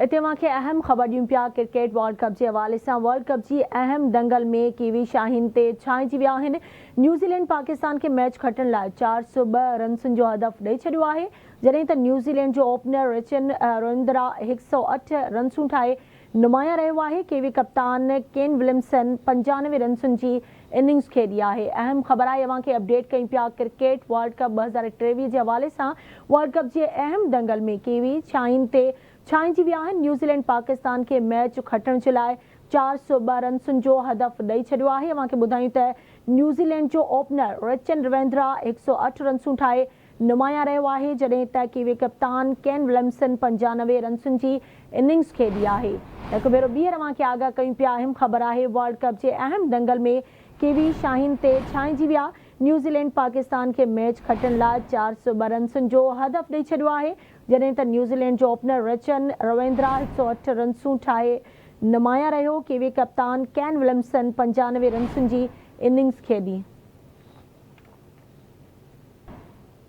اتي اوهان کي اهم خبر ڏيون پيا ڪرڪيٽ ورلڊ ڪپ جي حوالي سان ورلڊ ڪپ جي اهم دنگل ۾ ڪيوي شاهين تي ڇانئجي ويا آهن. نيوزيلينڊ پاڪستان کي ميچ کٽڻ لاء 402 رنسن جو هدف ڏئي ڇڏيو آهي جڏهن ته نيوزيلينڊ جو اوپنر رچن رويندرا 108 رنسون ٺاهي نمايان رهيو آهي. ڪيوي ڪپتان ڪين وليمسن 95 رنسن جي اننگز کيڏي آهي. اهم خبر آهي اوهان کي اپڊيٽ ڪيون پيا ڪرڪيٽ ورلڊ ڪپ 2023 جي حوالي سان ورلڊ ڪپ جي اهم دنگل ۾ ڪيوي شاهين تي ڇانئجي ويا آهن، نيوزيلينڊ پاڪستان کي ميچ کٽڻ جي لاء 402 رنسن جو هدف ڏئي ڇڏيو آهي، اوهان کي ٻڌايون ته نيوزيلينڊ جو اوپنر رچن رويندرا 108 رنسون ٺاهي نمايان رهيو آهي، جڏهن ته ڪيوي ڪپتان ڪين وليمسن 95 رنسن جي اننگز کيڏي آهي. هڪ ڀيرو ٻيهر اوهان کي آگاهه ڪيون پيا اهم خبر آهي ورلڊ ڪپ جي اهم دنگل ۾ ڪيوي شاهين تي ڇانئجي ويا، نيوزيلينڊ پاڪستان کي ميچ کٽڻ لاء 402 رنسن جو هدف ڏئي ڇڏيو آهي، جڏهن ته نيوزيلينڊ جو اوپنر رچن رويندرا 108 رنسون ٺاهي نمايان رهيو، ڪيوي ڪپتان ڪين وليمسن 95 رنسن جي اننگز کيڏي.